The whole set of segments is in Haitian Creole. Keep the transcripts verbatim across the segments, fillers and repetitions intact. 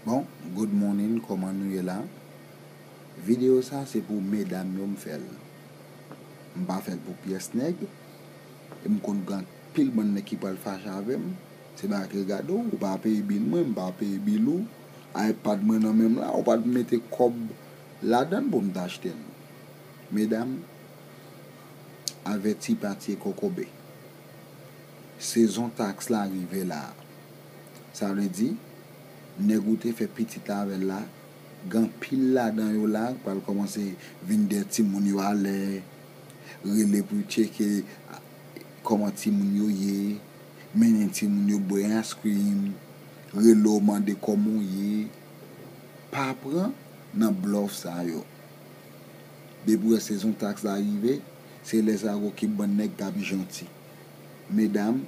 Bon, good morning, kòman nou ye la? Videyo sa se pou medam yo m fè l. M pa fè l pou pyès nèg. E m konn gen anpil bann nèg ki pral fache avè m. Se bagay ki regade w, ou pa peye bil mwen, m pa peye bil ou. iPad mwen nan men m la, ou pa t mete kòb ladan l pou m t achte l. Medam, avèti pa tiye kokobe. Sezon taks la rive la. Sa vle di, nèg ou te fè pitit la avè l la, gen anpil ladan yo la k pral kòmanse vin dèyè timoun yo alè, rele pou tcheke kòman timoun yo ye, mennen timoun yo bwè ice cream, rele w mande kòman w ye. Pa pran nan blòf sa yo. Depi w wè sezon taks la rive, se lè sa yo ki bann nèg k ap janti. Medam,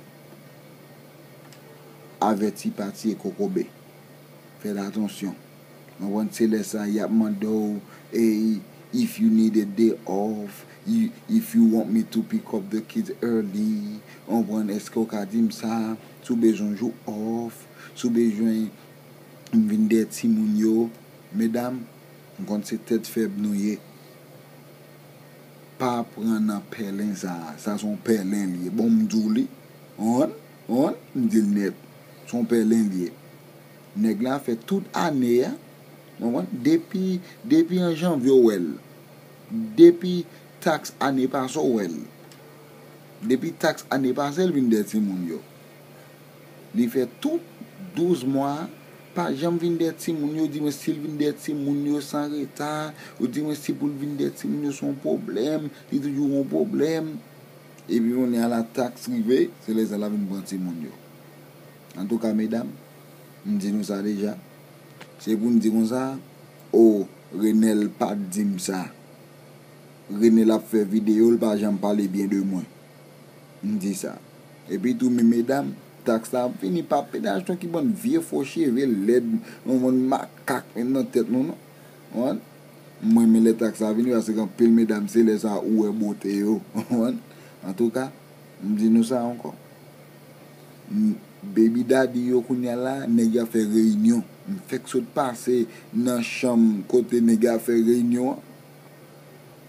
avèti pa tiye kokobe. Fè atansyon. Konprann, se lè sa y ap mande w, "Hey, if you need a day off, you, if you want me to pick up the kids early," konprann, èske w ka di m sa? Si w bezwen jou off, si w bezwen m vin dèyè timoun yo, medam, m konn se tèt fèb nou ye. Pa pran nan pèlen sa a. Sa se yon pèlen li ye. Bon, m di w li. Konprann? Konprann? M di l nèt. Se yon pèlen li ye. Nèg la fè tout ane a. Konprann? Depi, depi an janvye w wè l. Depi taks ane pase w wè l. Depi taks ane pase l vin dèyè timoun yo. Li fè tout douz mwa, pa janm vin dèyè timoun yo, di mwen si l vin dèyè timoun yo san reta, ou di mwen si pou l vin dèyè timoun yo se yon pwoblèm, li toujou yon pwoblèm. Epi kounye a la taks rive, se lè sa l ap vin pran timoun yo. Antouka, medam, m di nou sa deja. Se pou n di konsa, o, Renel pa t di m sa. Renel ap fè videyo, l pa janm pale byen de mwen. M di sa. Epi tou, men medam, taks la ap vini pa pèdaj non, ki bann vye fo cheve lèd, yon bann makak menm nan tèt nou non. Konprann? Mwen, men lè taks la vini, paske gen anpil medam, se lè sa ou wè bote yo. Konprann? Antouka, m di nou sa ankò. M, baby daddy yo kounye a la, nèg yo ap fè reyinyon. M fèk sot pase nan chanm kote nèg yo ap fè reyinyon an.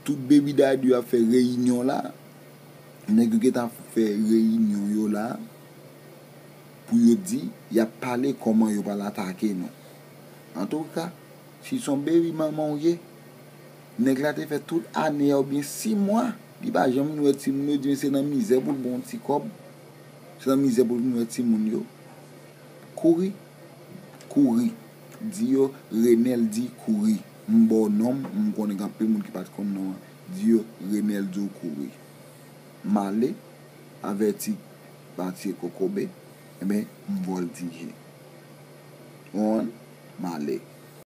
Tout baby daddy yo ap fè reyinyon la. Nèg yo gentan fè reyinyon yo la pou yo di y ap pale kòman yo pral atake nou. Antouka, si se yon baby manman w ye, nèg la te fè tout ane a oubyen sis mwa, li pa janm vin wè timoun yo, di men se nan mizè pou l gen yon ti kòb. Se nan mizè pou l vin wè timoun yo. Kouri. Kouri. Di yo, Renel di kouri. M ba w non m, m konnen gen anpil moun ki pa t konn non an. Di yo, Renel di w kouri. M ale, avèti pa tiye kokobe, enben, m vòltije. Konprann? M ale.